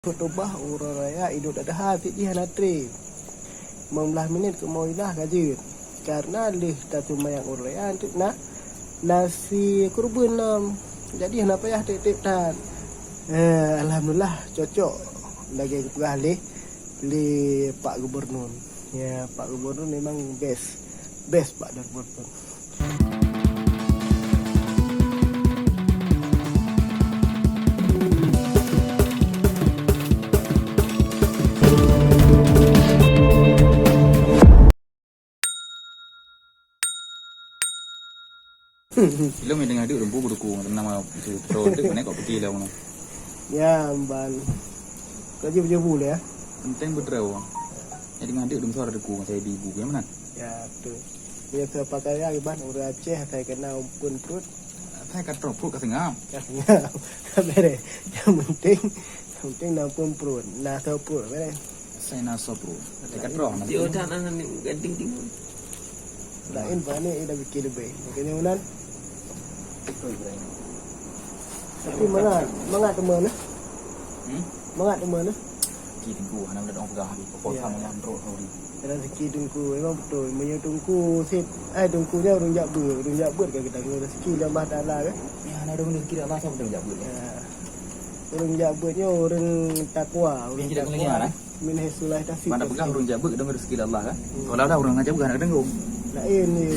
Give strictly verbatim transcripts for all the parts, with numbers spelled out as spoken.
Khutubah uroe raya Idul Adha cit jih hana treb. Limong blaih minit keu mauidhah ka jeuet. Karena lheueh taseumayang uroe raya, na, na si kurban lom. Jadi hana payah treb-treb that. Eh, alhamdulillah, cocok lagèe geupeugah lé, lé Pak Gubernur. Ya, Pak Gubernur memang best. Best Pak Gubernur. Ilôn nyang teungoh deuek lôn bu dukung, teungoh ma-, si, tro deuek, mana kok putih lah, mana. Ya, ban. Kau je baju bu ya? Penting beutôi. Nyang teungoh deuek lôn suara dukung, saya ibu, ya mana? Ya, betul. Dia ke pakaian, ban, ureueng Aceh, saya kena umpun perut. Saya kat tro perut ka seungap. Ka seungap. Ka bereh. Yang penting, yang penting na umpun perut. Na tro perut, bereh. Saya na tro perut. Saya kat tro. Dia udah na ni, ganting timun. Laén pane ida bikir leubeh. Makanya unan. Tapi mangat, mangat teuma nah. Hmm? Mangat teuma nah. Ki Teungku, hana meunan peugah habéh. Pokok sama yang roh tadi. Rezeki Teungku, memang betul. Meunyoe Teungku sit, ai Teungku nyan ureueng jak beuet, ureueng jak beuet ka geutanggong rezeki lé Allah Taala kan. Ya, hana ada rezeki Allah, siapa ureueng jak beuet? Ya. Ureueng jak beuet nyoe ureueng takwa, ureueng takwa. Min haitsu la yahtasib. Mana peugah ureueng jak beuet deungon rezeki Allah kan? Hmm. Kalau ada ureueng jak beuet hana deungon. Laén ni,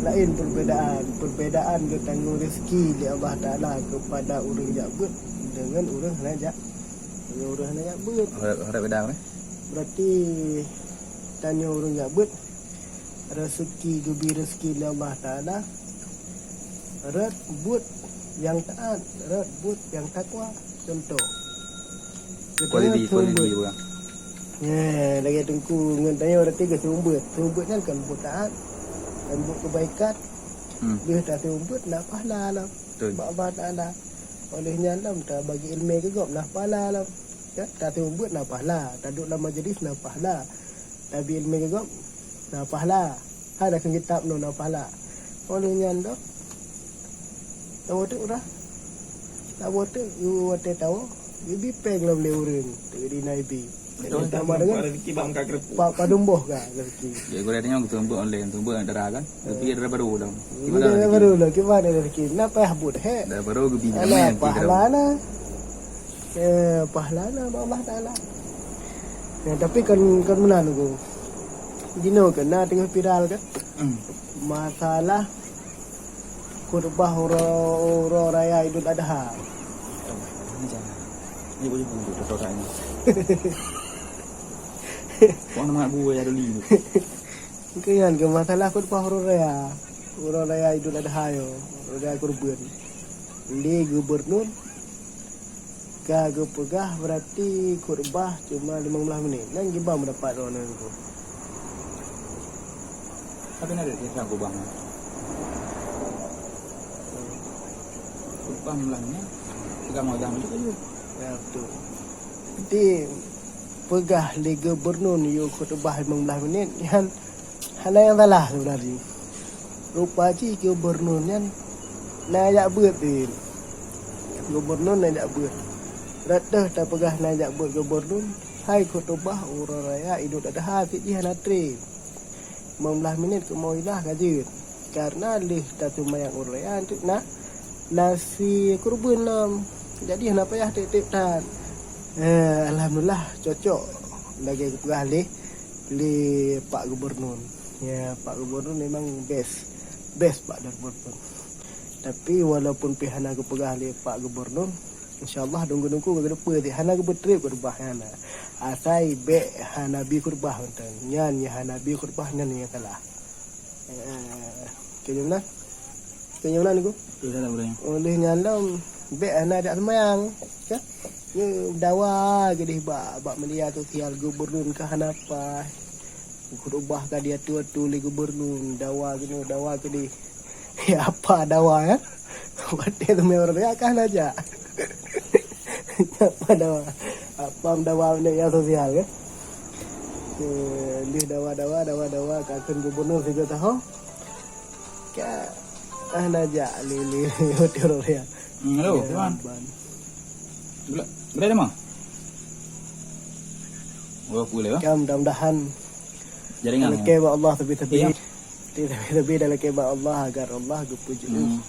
laén perbedaan. Perbedaan geutanyoe rezeki lé Allah Taala kepada ureueng jak beuet deungon ureueng hana jak, deungon ureueng hana jak beuet. Harap, harap beda kan? Berarti tanyoe ureueng jak beuet, rezeki geubi rezeki lé Allah Taala, rot buet nyang taat, rot buet nyang takwa. Contoh, kualiti, kualiti buet. Ya, lagèe Teungku ngon tanyoe berarti geuseumeubeuet. Seumeubeuet nyan kan buet taat, kan buet kebaikan. Hmm. Lheueh taseumeubeuet na pahala lom. Betul. Bak Allah Taala. Oleh nyan lom tabagi ileumèe keu gob na pahala lom. Ya, taseumeubeuet na pahala, taduek lam majlis na pahala. Tabi ileumèe keu gob na pahala. Hai dah keu kitab nyoe na pahala. Oleh nyan dah. Tawoe teuk udah. Tawoe teuk, watèe tawoe, geubri pèng lom lé ureueng. Teuk di Naibi. Betul. Tambah dengan rezeki bak muka kerupuk. Pak padum boh ka rezeki. Ya, gurèe nyoe geuteumbok online, teumbok dara kan. Tapi dara baru dah. Ini dara baru lah, gimana rezeki? Kenapa ya buat, he? Dara baru geubri. Alah, pahala na. Eh, pahala na bak Allah Taala. Ya, tapi kan, kan meunan, Teungku. Jinoe kan na teungoh viral kan? Hmm. Masalah khutbah uroe, uroe raya Idul Adha. Ini jangan. Ini boleh buntu, betul tak ini? Wah, nama bu ya dulu. Keu nyan keu masalah khutbah uroe raya. Uroe raya Idul Adha nyoe, uroe raya kurban. Lé gubernur ka geupeugah berarti khutbah cuma limong blaih minit. Nyan kiban pendapat droeneuh Teungku? Tapi na ada kisah khutbah. Khutbah limong blaih minit, tiga mau jam tu. Ya, betul. Jadi, peugah lé gubernur yue khutbah limong blaih minit, nyan hana nyang salah sebenarnya. Rupa jih gubernur nyan na jak beuet, tin. Gubernur na jak beuet. Rot deuh tapeugah na jak beuet gubernur, hai khutbah uroe raya Idul Adha cit jih hana treb. Limong blaih minit keu mauidhah ka jeuet. Karena lheueh taseumayang uroe raya, na, na si kurban lom. Jadi hana payah treb-treb that. Eh, alhamdulillah, cocok lagèe geupeugah lé, lé Pak Gubernur. Ya, Pak Gubernur memang best. Best Pak Gubernur. Tapi walaupun pih hana geupeugah lé Pak Gubernur, insya Allah dungku-dungku ka geuteupeue cit hana geubeutreb khutbah nyan. Asai bèk hana bi khutbah mantong. Nyan nyang hana bi khutbah nyan nyang salah. Eh, keu nyoe meunan. Keu nyoe meunan, Teungku. Keu salah ureueng. Oleh nyan lom, bèk hana jak seumayang. Kan? Nyoe dawa keudeh bak, bak media sosial gubernur ka hana paih. Khutbah ka diatur-atur lé gubernur, dawa keunoe, dawa keudeh. Ya, apa dawa, ya? Watèe teumé ureueng raya ka hana jak. Apa dawa? Apa dawa media sosial, ya? Eh, lheueh dawa, dawa, dawa, dawa, ka kheun gubernur sigoe saho. Ka hana jak lé, lé, lé, watèe ureueng raya. Hmm, halo, ya, Wan. Ban. Gula, gula ada mah? Dua puluh lah. Mudah-mudahan. Jaringan. Lakée bak Allah teubi-teubi. Iya. Teubi-teubi dan lakée bak Allah agar Allah geupeujiôh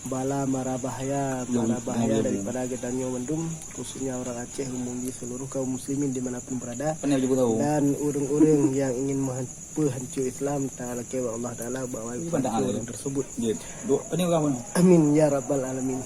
bala mara bahaya, mara bahaya daripada geutanyoe mandum, khususnya orang Aceh, umum di seluruh kaum muslimin di mana pun berada. Dan ureuëng-ureuëng yang ingin meuhan-, peuhanco Islam, talakée bak Allah Taala bahwa ureuëng tersebut. Amin ya rabbal alamin.